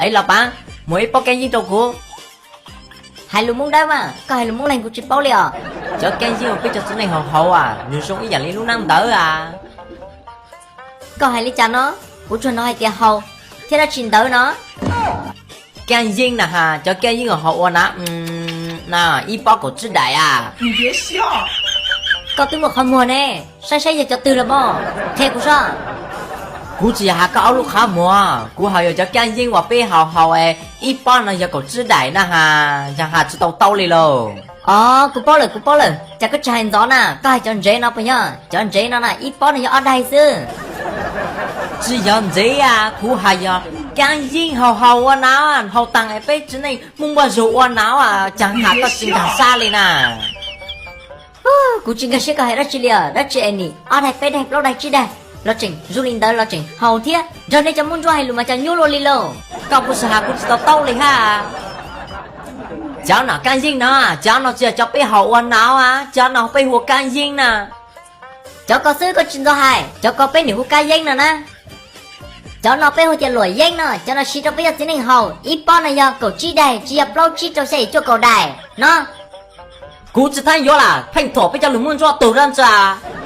Ej los pav, muag ib pob kaaj yeej rau kuv. Hais lus Moob dawb mas, koj hais lus Moob leeg kuv tsis paub li os. Cov kaaj yeej uas peb cov txiv neej haus haus as, nws zoo ib yam li lub neej ntawd as. Koj hais li cas no? Kuv tsuas hnov hais tias haus thiab dab tsi ntawd no. Kaaj yeej na has, cov kaaj yeej uas haus ua na, na, ib pob kaum tsib daim as. Koj twb muaj qhov muag ne, saib saib yog cov twg los mas, qhia kuv soj. Kuv tsis yog has koj ob lub qhov muag, kuv hais yog cov kaaj yeej uas peb haus haus es ib pob no yog kaum tsib daim na has, yog has tsis tau tau li lauj. Os, kuv paub lawm, kuv paub lawm, cas koj tsis hais ntxov na, koj hais cov ntsev no puas yog? Cov ntsev no na ib pob no yog ob daig xwb. Tsis yog ntsev as, kuv hais yog kaaj yeej haus haus ua na, haus taag es peb txiv neej muaj npua zug ua na, cas has koj tsis nkag siab li na. Kuv tsis nkag siab koj hais dab tsi li os, dab tsi es nim ob daig peb daig plaub daig tsib daig los tseem zoo li ntawd los tseem haus thiab. Nrog nej cov Moob Ntsuab hais lus mas cas nyuaj luaj li lauj. Koj puas has kuv tsis tau taub li hab. Cov no kaaj yeej no, cov no tsis yog cov peb haus ua na, cov no peb hu ua kaaj yeej na. Cov ko xwb koj tsis ntxov hais, cov ko peb nim hu kaaj yeej no na. Cov no peb hu tias luam yeeb no, cov no siv rau peb cov txiv neej haus, ib pob no yog kaum tsib daig, tsis yog plaub tsib rau xya yim cuaj kaum daim no. Kuv tsis txhob yuav lawm, pheej thuam peb cov lus Moob Ntsuab tug dab ntxwg.